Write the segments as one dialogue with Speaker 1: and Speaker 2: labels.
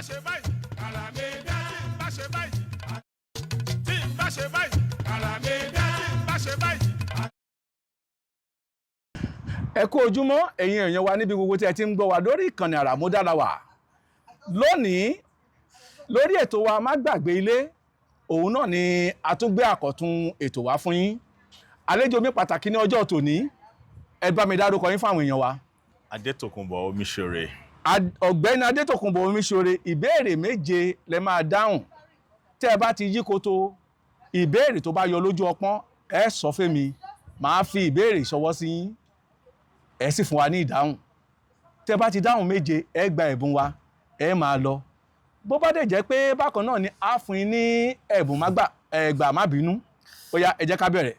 Speaker 1: Ṣe báyìí, ara mi dá. Tí n bá ṣe báyìí, tí n bá ṣe báyìí, ara mi dá. Tí n bá ṣe báyìí.
Speaker 2: Ẹ kú ojúmọ́, ẹ̀yin èèyàn wa níbi gbogbo tí ẹ ti ń gbọ́ wa lórí ìkànnì Àràmúdára. Lónìí lórí ètò wa Má Gbàgbé Ilé, òun náà ni a tún gbé àkọ́tún ètò wá fún yín. Àlejò mi pàtàkì ní ọjọ́ tòní, ẹ bá mi dárúkọ yín fáwọn èèyàn wa.
Speaker 3: Adétòkunbọ̀ Omiṣore.
Speaker 2: Ọ̀gbẹ́ni Adétòkunbọ̀ Omiṣore, ìbéèrè méje lẹ máa dáhùn. Tẹ́ ẹ bá ti yí koto, ìbéèrè tó bá yọ lójú ọpọ́n, ẹ sọ fẹ́mi, màá fi ìbéèrè ṣọwọ́ sí yín, ẹ sì fún wa ní ìdáhùn. Tẹ́ ẹ bá ti dáhùn méje, ẹ gba ẹ̀bùn wa, ẹ máa lọ. Bó bá dẹ̀ jẹ́ pé bákan náà ni, a fún yín ní ẹ̀bùn má gbà ẹ gbà má bínú. Ó yá, ẹ jẹ́ ká bẹ̀rẹ̀.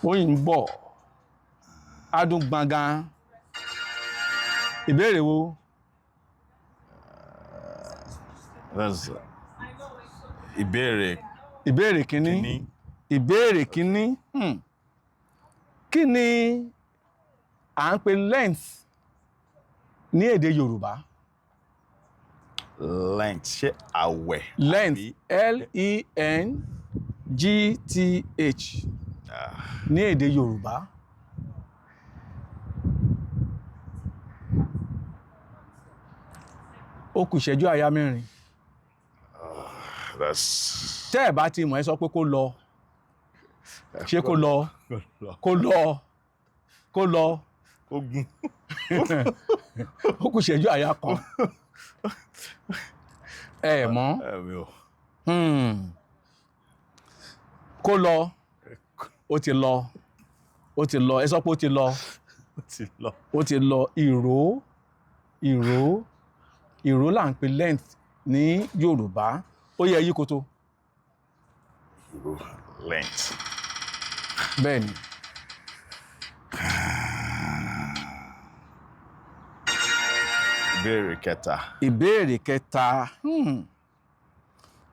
Speaker 2: Ó yìí ń bọ̀ adùn gbọ̀ngàn. Ìbéèrè wo?
Speaker 3: That's ìbéèrè
Speaker 2: Ìbéèrè kínní.
Speaker 3: Kínní.
Speaker 2: Ìbéèrè kínní. Kí ni à ń pè length ní èdè Yorùbá?
Speaker 3: Length, ṣé àwẹ̀?
Speaker 2: Length.
Speaker 3: Àbí?
Speaker 2: Length ní èdè Yorùbá. Ó kù ìṣẹ́jú àyá 4.
Speaker 3: That's
Speaker 2: Tẹ́ ẹ̀ bá ti mọ̀, ẹ sọ pé kó lọ. Ṣé kó lọ? Kó lọ, kó lọ.
Speaker 3: Ogun.
Speaker 2: Ó kù ìṣẹ́jú àyá 1. Ẹ mọ̀?
Speaker 3: Ẹ̀mi ò.
Speaker 2: Kó lọ, ó ti lọ, ó ti lọ. Ẹ sọ pé ó ti lọ.
Speaker 3: Ó ti lọ.
Speaker 2: Ó ti lọ. Ìró, ìró, ìró là ń pè length ní Yorùbá. Ó yẹ yí koto.
Speaker 3: Ìró, length.
Speaker 2: Bẹ́ẹ̀ ni.
Speaker 3: Ìbéèrè kẹta.
Speaker 2: Ìbéèrè kẹta.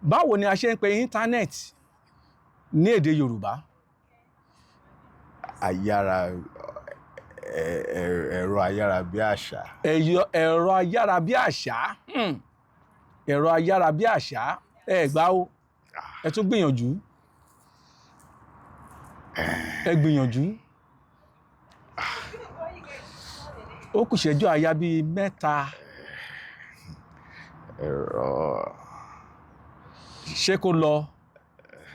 Speaker 2: Báwo ni a ṣe ń pe internet ní èdè Yorùbá?
Speaker 3: Ayára ẹ̀rọ ayárabíàṣá.
Speaker 2: Ẹ̀rọ ayárabíàṣá. Ẹ̀rọ ayárabíàṣá. Ẹ gbá o, ẹ tún gbìyànjú, ẹ gbìyànjú. Ó kù ìṣẹ́jú àyá bíi 3.
Speaker 3: Ẹ̀rọ.
Speaker 2: Ṣé kó lọ?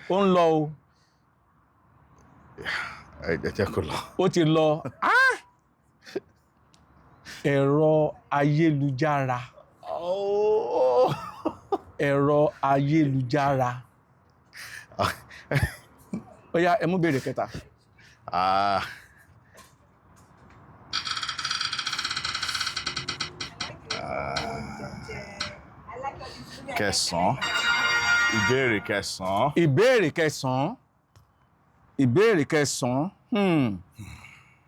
Speaker 2: Ó ń lọ o.
Speaker 3: Ẹ jẹ́ kó lọ.
Speaker 2: Ó ti lọ. Ah! Ẹ̀rọ ayélujára.
Speaker 3: Oh.
Speaker 2: Ẹ̀rọ ayélujára. Ó yá, ẹ mú béèrè kẹta.
Speaker 3: Ah. Kẹsàn-án. Ìbéèrè kẹsàn-án.
Speaker 2: Ìbéèrè kẹsàn-án, ìbéèrè kẹsàn-án.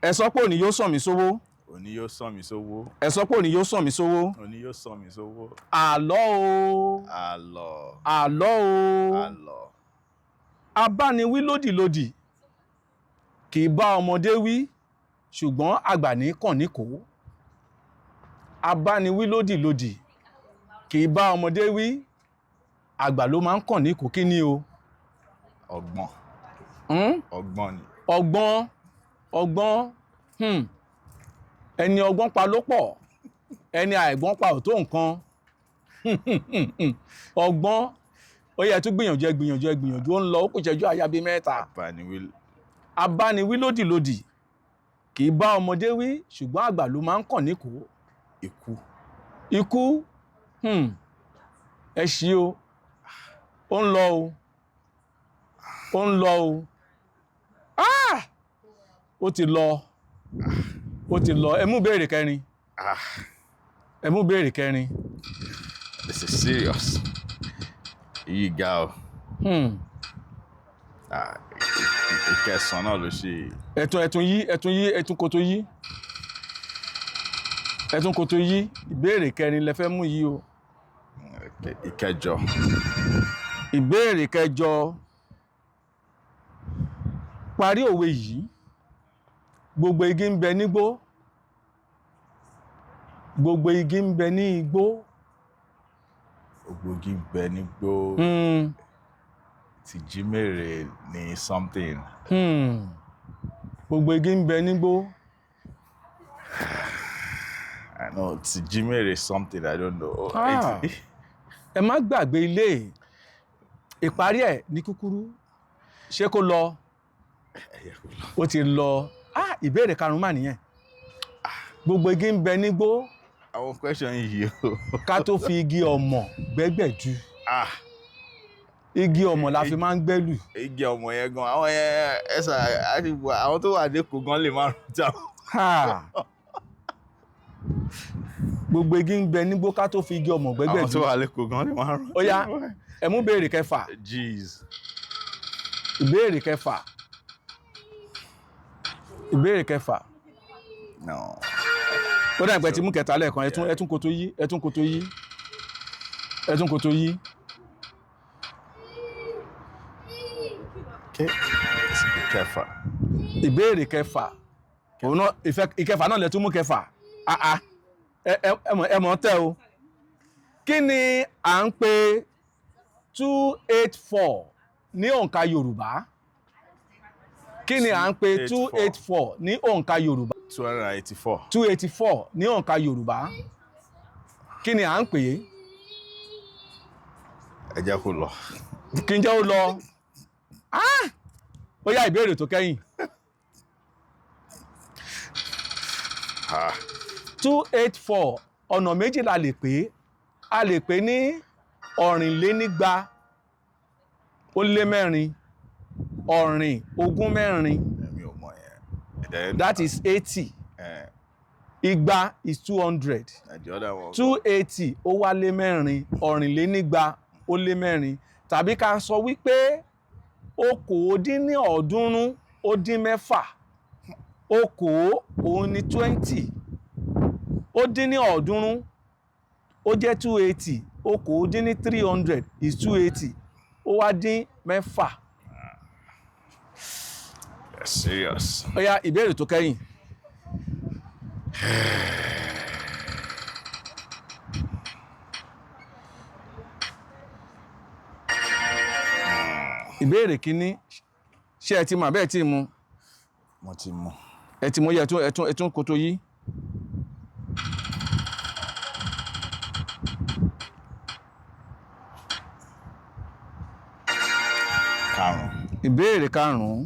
Speaker 2: Ẹ sọ pé òní yóò sàn mí sówó.
Speaker 3: Òní yóò sàn mí sówó.
Speaker 2: Ẹ sọ pé òní yóò sàn mí sówó.
Speaker 3: Òní yóò sàn mí sówó.
Speaker 2: Àlọ́ o.
Speaker 3: Àlọ́.
Speaker 2: Àlọ́ o.
Speaker 3: Àlọ́.
Speaker 2: Abániwí lódìlódì kì í bá ọmọdé wí, ṣùgbọ́n àgbà ní kàn ní kó. Abániwí lódìlódì kì í bá ọmọdé wí, àgbà ló máa ń kàn ní kó. Kí ni o?
Speaker 3: Ọgbọ́n.
Speaker 2: Hmm?
Speaker 3: Ọgbọ́n ni.
Speaker 2: Ọgbọ́n, ọgbọ́n. Ẹni ọgbọ́n pa ló pọ̀, ẹni àìgbọ́n pa ò tó nǹkan. Ọgbọ́n. Ó yẹ tún gbìyànjú, ẹ gbìyànjú, ẹ gbìyànjú. Ó ń lọ, ó kù ìṣẹ́jú àyá bíi 3.
Speaker 3: Abániwí.
Speaker 2: Abániwí lódìlódì kì í bá ọmọdé wí, ṣùgbọ́n àgbà ló máa ń kàn ní kó.
Speaker 3: Ikú.
Speaker 2: Ikú. Ẹ ṣí o, ó ń lọ o, ó ń lọ o. Ah! Ó ti lọ, ó ti lọ. Ẹ mú béèrè kẹrin.
Speaker 3: Ah.
Speaker 2: Ẹ mú béèrè kẹrin.
Speaker 3: This is serious. Yìí ga o. Ah, ìkẹsàn-án náà ló ṣe.
Speaker 2: Ẹ̀tún yí, ẹ̀tún yí, ẹ̀tún kòtò yí, ẹ̀tún kòtò yí. Ìbéèrè kẹrin lẹ fẹ́ mú yìí o.
Speaker 3: Ìkẹjọ.
Speaker 2: Ìbéèrè kẹjọ. Parí òwe yìí: gbogbo igi ń bẹ nígbó. Gbogbo igi ń bẹ ní igbó.
Speaker 3: Ògbógi ń bẹ nígbó. Tìjímèrè ní something.
Speaker 2: Gbogbo igi ń bẹ nígbó.
Speaker 3: I know Tìjímèrè something, I don't know.
Speaker 2: Ah. Ẹ má gbàgbé ilé, ìparí ẹ̀ ní kúkúrú. Ṣé kó lọ? Ó ti lọ. Ah, ìbéèrè karùn-ún mà nìyẹn. Gbogbo igi ń bẹ nígbó
Speaker 3: Àwọn question yìí o.
Speaker 2: ká tó fi igi ọ̀mọ̀ gbẹ́gbẹ̀du.
Speaker 3: Ah,
Speaker 2: Igi ọ̀mọ̀ la fi máa ń gbẹ́lù.
Speaker 3: Igi ọmọ yẹn gan, àwọn yẹn ẹsà àti àwọn tó wà lẹ́kọ̀ọ́ gan lè má rántí àwọn.
Speaker 2: Ha! Gbogbo igi ń bẹ nígbó ká tó fi igi ọ̀mọ̀
Speaker 3: Àwọn
Speaker 2: gbẹ́gbẹ̀du.
Speaker 3: tó wà lẹ́kọ̀ọ́ gan lè má rántí.
Speaker 2: Ó yá, ẹ mú béèrè kẹfà.
Speaker 3: Jeez.
Speaker 2: Ìbéèrè kẹfà. Ìbéèrè kẹfà.
Speaker 3: No.
Speaker 2: Ó dà pé ti mú kẹta lẹ́ẹ̀kan. Ẹ tún kó tó yí, ẹ tún kó tó yí, ẹ tún kó tó yí.
Speaker 3: Okay. Kẹfà.
Speaker 2: Ìbéèrè kẹfà. Òun náà ìkẹfà náà lẹ tún mú kẹfà. Ah ah. Ẹ mọ̀ tẹ́ o. Kí ni à ń pè 284 ní òǹkà Yorùbá? Kí ni à ń pè 284 ní òǹkà Yorùbá?
Speaker 3: 284.
Speaker 2: 284 ní òǹkà Yorùbá, kí ni à ń pè é?
Speaker 3: Ẹ jẹ́ kó lọ.
Speaker 2: Kí n jẹ́ ó lọ? Ah! Ó yá, ìbéèrè tó kẹ́yìn.
Speaker 3: Ah.
Speaker 2: 284, ọ̀nà méjì la lè pè é. A lè pè ní 284, 24.
Speaker 3: Èmi ò mọ̀ yẹn. Then,
Speaker 2: That is 80. 200 is 200.
Speaker 3: And the other one.
Speaker 2: 280 ó wá lé mẹ́rin, 284, tàbí ká sọ wípé 386. Okòó òun ni 20, ó dín ní 300, ó jẹ́ 280. Okòó dín ní 300 is 280, ó wá dín mẹ́fà.
Speaker 3: Serious.
Speaker 2: Ó yá, ìbéèrè tó kẹ́yìn. Ìbéèrè kínní, ṣé ẹ ti mọ̀ àbẹ́ẹ̀ tí mu?
Speaker 3: Mo ti mú.
Speaker 2: Ẹ ti mú yẹ, ẹ tún kótó yí.
Speaker 3: Karùn-ún.
Speaker 2: Ìbéèrè karùn-ún.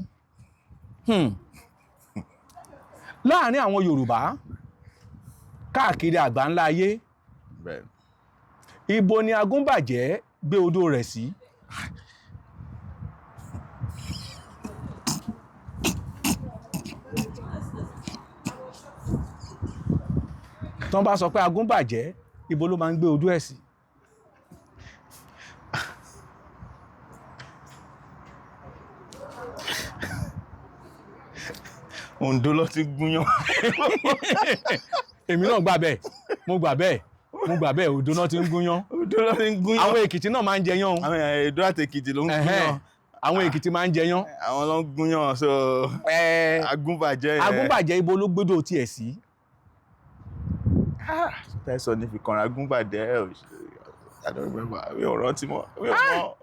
Speaker 2: Láàárín àwọn Yorùbá káàkiri àgbáńlá ayé,
Speaker 3: Bẹ́ẹ̀.
Speaker 2: ibo ni Agúnbàjẹ́ gbé odó rẹ̀ sí? Tán bá sọ pé Agúnbàjẹ́, ibo ló máa ń gbé odó ẹ̀ sí?
Speaker 3: Oǹdó ló ti gúnyán.
Speaker 2: Èmi náà gbà bẹ́ẹ̀, mo gbà bẹ́ẹ̀, mo gbà bẹ́ẹ̀. Oǹdó náà ti ń gúnyán.
Speaker 3: Oǹdó ló ti ń gúnyán.
Speaker 2: Àwọn Èkìtì náà máa ń jẹyán o.
Speaker 3: Àwọn Èdó àti Èkìtì ló ń
Speaker 2: Ẹ̀hẹ́n.
Speaker 3: gúnyán.
Speaker 2: Àwọn Èkìtì máa ń jẹyán.
Speaker 3: Àwọn ló ń gúnyán, so Agúnbàjẹ́ yẹn.
Speaker 2: Agúnbàjẹ́, ibo ló gbédò tiẹ̀ sí?
Speaker 3: Tẹ́sán ní fi kanra Agúnbàjẹ́ ò ṣe. I don't remember. Mi ò rántí mọ́. Mi ò mọ̀.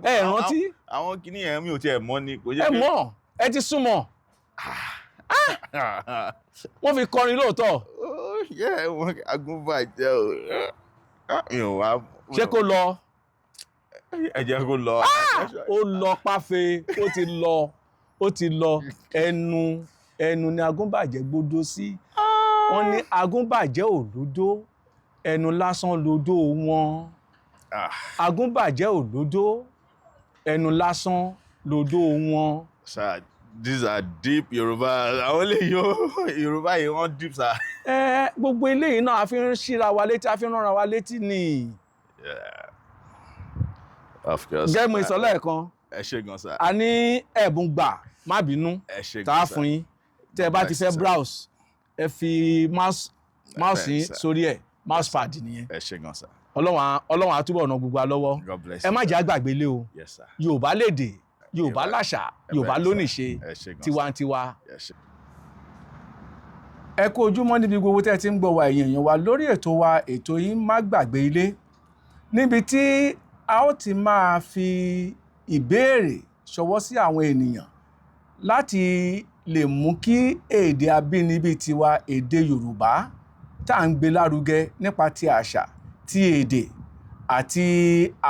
Speaker 2: Ẹ rántí?
Speaker 3: Àwọn kìíní yẹn, mi ò tiẹ̀ mọ̀ ni. Kò jẹ́
Speaker 2: Ẹ mọ̀, ẹ ti súnmọ́. Wọ́n fi kọrin lóòótọ́.
Speaker 3: Oh, yeah, Agúnbàjẹ́ o. Ah, mi ò wá.
Speaker 2: Ṣé kó lọ?
Speaker 3: Ẹ jẹ́ kó lọ.
Speaker 2: Ó lọ páfe, ó ti lọ, ó ti lọ. Ẹnu ẹnu ni Agúnbàjẹ́ gbódó sí. Wọ́n ní Agúnbàjẹ́ ò lódó, ẹnu lásán lódó wọn.
Speaker 3: Ah,
Speaker 2: Agúnbàjẹ́ ò lódó, ẹnu lásán lódó wọn.
Speaker 3: Sir, these are deep Yorùbá. Àwọn lè yọ Yorùbá yìí, wọ́n deep, sir.
Speaker 2: Ẹ gbogbo eléyìí náà, a fi ń ṣíra wa létí, a fi ń ránra wa létí ni.
Speaker 3: Yeah. Of course.
Speaker 2: Gẹ́gẹ́ mo sọ lẹ́ẹ̀kan,
Speaker 3: Ẹ ṣé gan, sir.
Speaker 2: a ní ẹ̀bùn gbà má bínú
Speaker 3: Ẹ ṣé
Speaker 2: tá a
Speaker 3: gan, sir.
Speaker 2: fún yín. Tẹ́ ẹ bá ti fẹ́
Speaker 3: Sir.
Speaker 2: browse, ẹ fi mouse yín
Speaker 3: Sir.
Speaker 2: sórí ẹ̀, mouse pad nìyẹn.
Speaker 3: Ẹ ṣé gan, sir.
Speaker 2: Ọlọ́run á túbọ̀ ràn gbogbo wa lọ́wọ́.
Speaker 3: God bless
Speaker 2: Ẹ
Speaker 3: you,
Speaker 2: má
Speaker 3: sir.
Speaker 2: jẹ́ àgbàgbé lé o.
Speaker 3: Yes, sir.
Speaker 2: Yorùbá lédè, Yorùbá láṣà, Yorùbá
Speaker 3: Bẹ́ẹ̀, sir.
Speaker 2: lónìṣe,
Speaker 3: Ẹ ṣé gan, sir.
Speaker 2: tiwantiwa.
Speaker 3: Ẹ ṣé.
Speaker 2: Ẹ kú ojúmọ́ níbi gbogbo tẹ́ ẹ ti ń gbọ́ wa, èèyàn èèyàn wa, lórí ètò wa, ètò yín, Má Gbàgbé Ilé, níbi tí a ó ti máa fi ìbéèrè ṣọwọ́ sí àwọn ènìyàn láti lè mú kí èdè abínibí tiwa, èdè Yorùbá tá à ń gbé lárugẹ nípa ti àṣà, ti èdè àti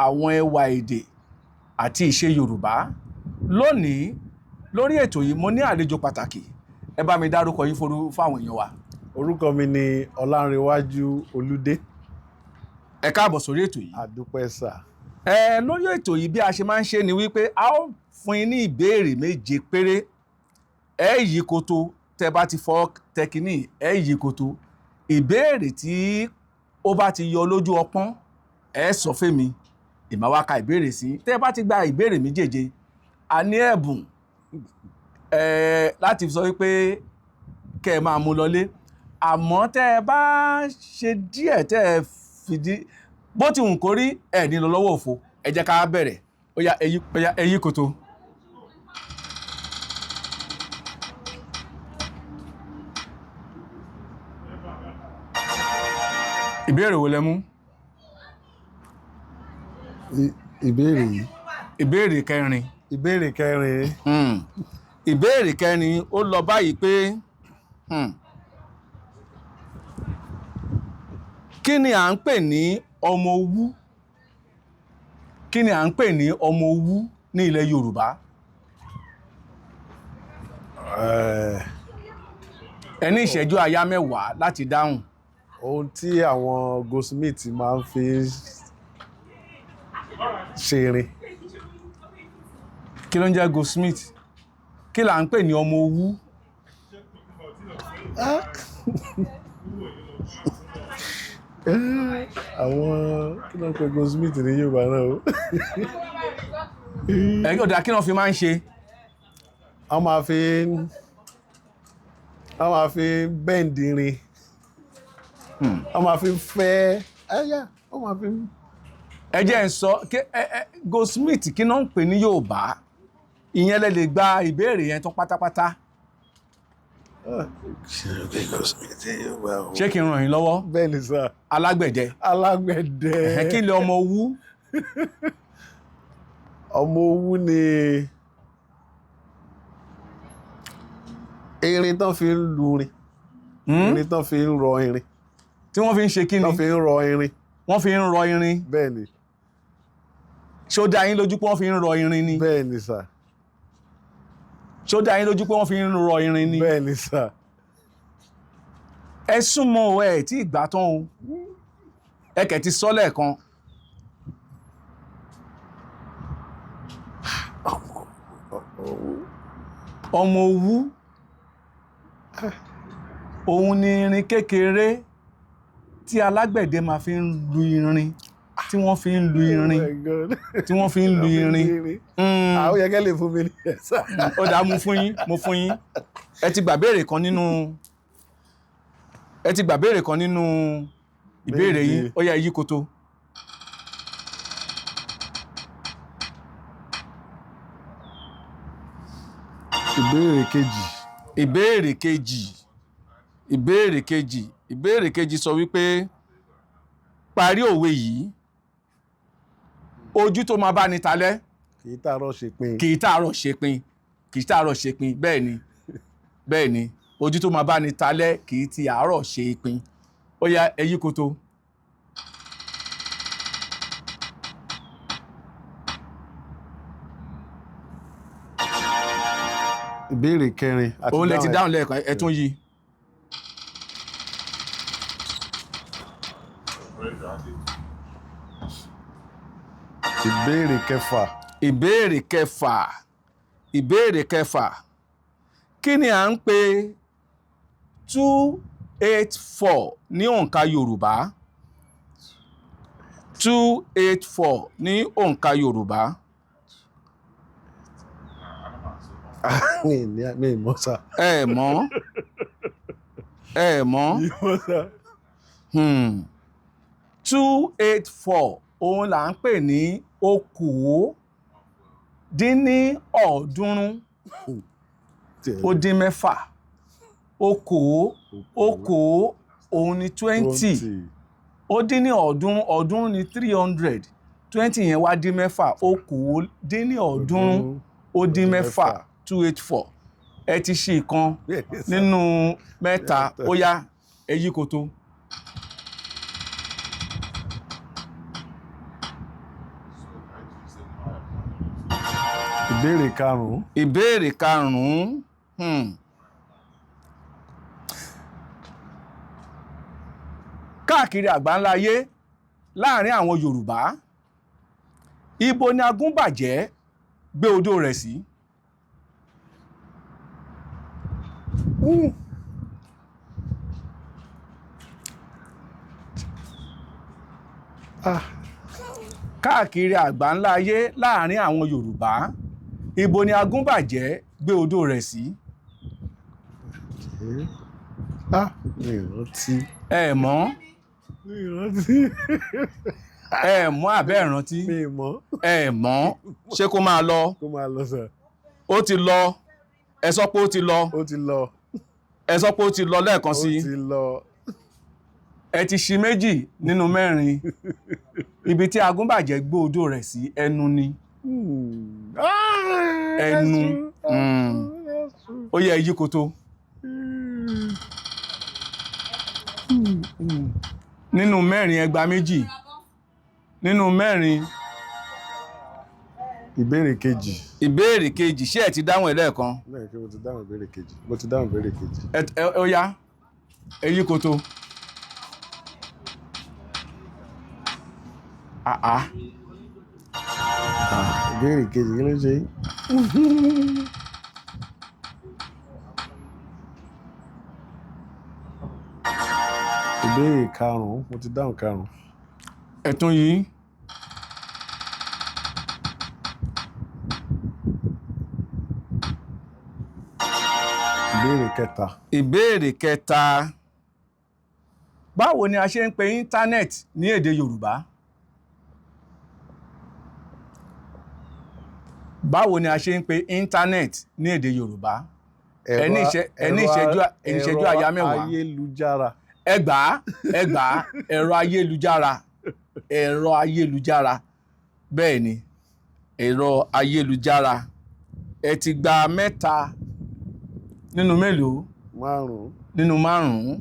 Speaker 2: àwọn ẹwà èdè àti ìṣe Yorùbá. Lónìí lórí ètò yìí, mo ní àlejò pàtàkì. Ẹ bá mi dárúkọ yín fáwọn èèyàn wa.
Speaker 4: Orúkọ mi ni Ọlánrewájú Olúdé.
Speaker 2: Ẹ káàbọ̀ sórí ètò yìí.
Speaker 4: Àdúpẹ́ sà.
Speaker 2: Ẹ lórí ètò yìí, bí a ṣe máa ń ṣe ni wípé a ó fún yín ní ìbéèrè méje péré. Ẹ yí koto, tẹ bá ti fọ tẹkínì, ẹ yí koto. Ìbéèrè tí ó bá ti yọ lójú ọpọ́n, ẹ sọ fẹ́mi, ìmáwá ka ìbéèrè sí. Tẹ bá ti gba ìbéèrè méjèèje, a ní ẹ̀bùn ẹ láti sọ wípé kẹ́ ẹ máa mú lọlé. Àmọ́ tẹ́ ẹ bá ṣe díẹ̀, tẹ́ ẹ fìdí bó ti wù kó rí, ẹ̀ ní lọ lọ́wọ́ òfo. Ẹ jẹ́ ká bẹ̀rẹ̀. Ó yá, ẹyí, ó yá, ẹyí koto. Ìbéèrè wo lẹ mú?
Speaker 4: Ìbéèrè yìí.
Speaker 2: Ìbéèrè kẹrin.
Speaker 4: Ìbéèrè kẹrin.
Speaker 2: Ìbéèrè kẹrin, ó lọ báyìí pé, kí ni à ń pè ní ọmọ owú? Kí ni à ń pè ní ọmọ owú ní ilẹ̀ Yorùbá? Ẹ ní ìṣẹ́jú àyá 10 láti dáhùn.
Speaker 4: Ohun tí àwọn goldsmith máa ń fi ṣe irin.
Speaker 2: Kí ló ń jẹ́ goldsmith? Kí là ń pè ní ọmọ owú?
Speaker 4: Àwọn kí ló ń pe goldsmith ní Yorùbá náà o?
Speaker 2: Ẹ ó dáa, kí ni wọ́n fi máa ń ṣe?
Speaker 4: Wọ́n máa fi ń bend irin. Wọ́n máa fi ń fẹ́ ẹ̀yà, wọ́n máa fi ń.
Speaker 2: Ẹ jẹ́ ń sọ ẹ goldsmith, kí náà ń pè ní Yorùbá? Ìyẹn lẹ lè gba ìbéèrè yẹn tán pátápátá.
Speaker 4: Ṣé o pé goldsmith ní Yorùbá o?
Speaker 2: Ṣé kí n ràn yín lọ́wọ́?
Speaker 4: Bẹ́ẹ̀ ni sà.
Speaker 2: Alágbẹ̀dẹ.
Speaker 4: Alágbẹ̀dẹ.
Speaker 2: Ẹ kí lè ọmọ owú?
Speaker 4: Ọmọ owú ni irin tán fi ń lu irin. Irin tán fi ń rọ irin.
Speaker 2: Tí wọ́n fi ń ṣe kí ni?
Speaker 4: Tán fi ń rọ irin.
Speaker 2: Wọ́n fi ń rọ irin?
Speaker 4: Bẹ́ẹ̀ ni.
Speaker 2: Ṣé ó dá yín lójú pé wọ́n fi ń rọ irin ni?
Speaker 4: Bẹ́ẹ̀ ni sà.
Speaker 2: Ṣé ó dá yín lójú pé wọ́n fi ń rọ irin ni?
Speaker 4: Bẹ́ẹ̀ ni sà.
Speaker 2: Ẹ súnmọ́ o, ẹ tí ìgbà tán o, ẹ kẹ̀ ti sọ lẹ́ẹ̀kan. Ọmọ owú, òun ni irin kékeré tí alágbẹ̀dẹ máa fi ń lu irin, tí wọ́n fi ń lu irin.
Speaker 4: Oh my God.
Speaker 2: Tí wọ́n fi ń lu irin.
Speaker 4: Àwọn yẹ kẹ́ lè fún mi ní ẹ̀ sà.
Speaker 2: Ó dáa, mo fún yín, mo fún yín. Ẹ ti gbà béèrè kan nínú ìbéèrè yín.
Speaker 4: Méje.
Speaker 2: Ó yá, yí koto.
Speaker 4: Ìbéèrè kejì.
Speaker 2: Ìbéèrè kejì, ìbéèrè kejì, ìbéèrè kejì sọ wípé, parí òwe yìí: ojú tó máa bá ní talẹ́
Speaker 4: Kì í tààrọ̀ ṣe pin.
Speaker 2: Kì í tààrọ̀ ṣepin, kì í tààrọ̀ ṣepin. Bẹ́ẹ̀ ni, bẹ́ẹ̀ ni. Ojú tó máa bá ní talẹ́ kì í ti àárọ̀ ṣe ìpín. Ó yá, ẹ yí koto.
Speaker 4: Ìbéèrè kẹrin. Àti
Speaker 2: Òun lẹ ti
Speaker 4: ẹ̀.
Speaker 2: dáhùn lẹ́ẹ̀kan, ẹ tún yí.
Speaker 4: Ìbéèrè kẹfà.
Speaker 2: Ìbéèrè kẹfà, ìbéèrè kẹfà: kí ni à ń pè 284 ní òǹkà Yorùbá? 284 ní òǹkà Yorùbá.
Speaker 4: Mi ì mọ̀ sà.
Speaker 2: Ẹ mọ̀? Ẹ mọ̀?
Speaker 4: Mi ì mọ̀ sà.
Speaker 2: 284, òun là ń pè ní 380.6. Okòó, okòó òun ni 20. Ó dín ní ọ̀ọ́dúnrún, ọ̀ọ́dúnrún ní 300, 20 yẹn wá dín mẹ́fà, 384, 284. Ẹ ti ṣe ìkan nínú mẹ́ta. Ó yá, ẹ yí koto.
Speaker 4: Ìbéèrè karùn-ún.
Speaker 2: Ìbéèrè karùn-ún. Káàkiri àgbáńlá ayé, láàrin àwọn Yorùbá, ibo ni Agúnbàjẹ́ gbé odó rẹ̀ sí?
Speaker 4: Ah.
Speaker 2: Káàkiri àgbáńlá ayé, láàrin àwọn Yorùbá, ibo ni Agúnbàjẹ́ gbé odó rẹ̀ sí?
Speaker 4: Ah, mi ò rántí.
Speaker 2: Ẹ mọ̀?
Speaker 4: Mi ò rántí.
Speaker 2: Ẹ mọ̀ àbẹ́ ìrántí?
Speaker 4: Mi ò mọ̀.
Speaker 2: Ẹ mọ̀? Ṣé kó máa lọ?
Speaker 4: Kó máa lọ sir.
Speaker 2: Ó ti lọ. Ẹ sọ pé ó ti lọ.
Speaker 4: Ó ti lọ.
Speaker 2: Ẹ sọ pé ó ti lọ lẹ́ẹ̀kan
Speaker 4: Ó
Speaker 2: sí.
Speaker 4: ti lọ.
Speaker 2: Ẹ ti ṣi méjì nínú mẹ́rin. Ibi tí Agúnbàjẹ́ gbé odó rẹ̀ sí, ẹnu ni. Ẹnu. Ó yẹ yí koto. Nínú mẹ́rin, ẹgbàá méjì nínú mẹ́rin.
Speaker 4: Ìbéèrè kejì.
Speaker 2: Ìbéèrè kejì, ṣé ẹ ti dáhùn ẹ lẹ́ẹ̀kan?
Speaker 4: Bẹ́ẹ̀ kí mo ti dáhùn ìbéèrè kejì. Mo ti dáhùn ìbéèrè kejì.
Speaker 2: Ẹ ó yá, ẹ yí koto. Àá.
Speaker 4: Ah, ìbéèrè kejì, kí ló ṣe yín? Ìbéèrè karùn-ún, mo ti dáhùn karùn-ún.
Speaker 2: Ẹ̀tún yìí.
Speaker 4: Ìbéèrè kẹta.
Speaker 2: Ìbéèrè kẹta. Báwo ni a ṣe ń pe íńtánẹ́ẹ̀tì ní èdè Yorùbá? Báwo ni a ṣe ń pe íńtánẹ́ẹ̀tì ní èdè Yorùbá? Ẹ ní ẹ ní ìṣẹ́jú àyá mẹ́wàá.
Speaker 4: Ẹ̀rọ ayélujára.
Speaker 2: Ẹgbàá, ẹgbàá, ẹ̀rọ ayélujára, ẹ̀rọ ayélujára. Bẹ́ẹ̀ ni, ẹ̀rọ ayélujára. Ẹ ti gba mẹ́ta nínú mélòó?
Speaker 4: Márùn-ún.
Speaker 2: Nínú márùn-ún.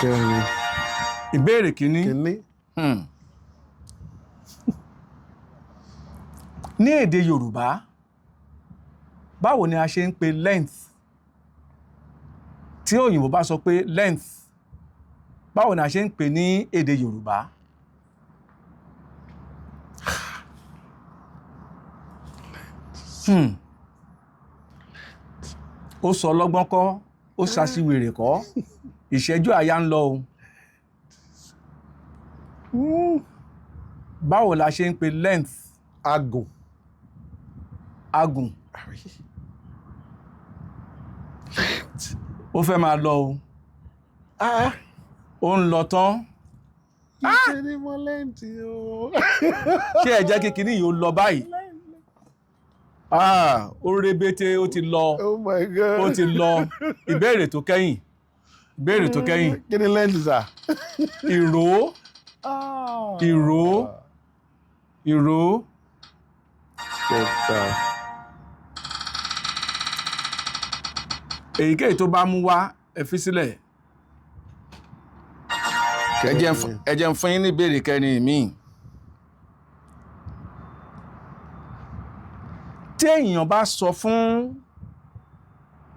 Speaker 4: Kẹrin.
Speaker 2: Ìbéèrè kìíní.
Speaker 4: Kínní.
Speaker 2: Ní èdè Yorùbá, báwo ni a ṣe ń pe length? Tí òyìnbó bá sọ pé length, báwo ni a ṣe ń pè ní èdè Yorùbá? Hmm. Ó sọ ọlọ́gbọ́n kọ́, ó ṣaṣiwèrè kọ́, ìṣẹ́jú àyà ń lọ o. Báwo la ṣe ń pe length?
Speaker 4: Agùn.
Speaker 2: Agùn. Ó fẹ́ máa lọ o. Ó ń lọ tán.
Speaker 4: Ṣé ni mo lẹ́ǹtì o?
Speaker 2: Ṣé ẹ jẹ́ kí kinní yìí ó lọ báyìí? Ah, ó rebete, ó ti lọ.
Speaker 4: Oh my God.
Speaker 2: Ó ti lọ. Ìbéèrè tó kẹ́yìn. Ìbéèrè tó kẹ́yìn.
Speaker 4: Kí ni lẹ́ǹtì sà?
Speaker 2: Ìró, ìró, ìró.
Speaker 4: Kẹta.
Speaker 2: Èyíkéyìí tó bá mú wá, ẹ fi sílẹ̀. Ẹ jẹ́ n fún yín ní ìbéèrè kẹrin míì. Tí èèyàn bá sọ fún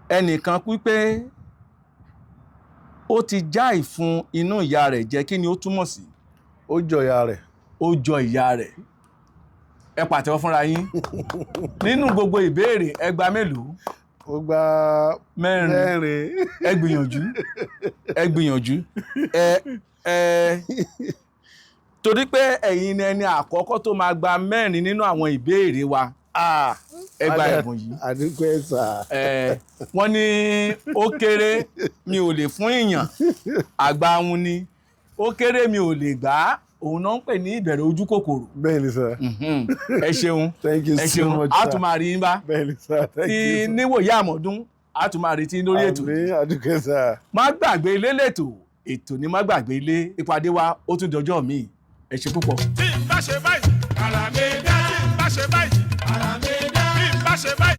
Speaker 2: ẹnìkan wípé ó ti já ìfun inú ìyá rẹ̀ jẹ, kí ni ó túmọ̀ sí?
Speaker 4: Ó jọ̀yà rẹ̀.
Speaker 2: Ó jọ ìyá rẹ̀. Ẹ pàtẹ́wọ́ fúnra yín. Nínú gbogbo ìbéèrè, ẹ gba mélòó?
Speaker 4: Ó gba
Speaker 2: Mẹ́rin.
Speaker 4: mẹ́rin.
Speaker 2: Ẹ gbìyànjú, ẹ gbìyànjú. Ẹ torí pé ẹ̀yin ni ẹni àkọ́kọ́ tó máa gba mẹ́rin nínú àwọn ìbéèrè wa, ẹ gba ẹ̀bùn yìí.
Speaker 4: Àdúpẹ́ sà.
Speaker 2: Ẹ wọ́n ní ó kéré mi ò lè fún èèyàn, àgbà ahun ni. Ó kéré mi ò lè gbà á. Òun náà ń pè ní ìbẹ̀rẹ̀ ojú kòkòrò.
Speaker 4: Bẹ́ẹ̀ ni, sir.
Speaker 2: Ẹ ṣeun.
Speaker 4: Thank you
Speaker 2: Ẹ
Speaker 4: so
Speaker 2: ṣeun.
Speaker 4: much,
Speaker 2: A
Speaker 4: sir.
Speaker 2: tún máa rí yín bá.
Speaker 4: Bẹ́ẹ̀ ni, sir. Thank
Speaker 2: Tí
Speaker 4: you, sir.
Speaker 2: níwòye àmọ́dún, a tún máa retí lórí ètò.
Speaker 4: Àmín, àdúgbò, sir.
Speaker 2: Má gbàgbé ilé lẹ́tò, ètò ní má gbàgbé ilé. Ìpàdé wa ó tún dọjọ́ míì. Ẹ ṣe púpọ̀.
Speaker 1: Tí n bá ṣe báyìí, ara mi dá. Tí n bá ṣe báyìí, ara mi dá. Bí n bá ṣe báyìí.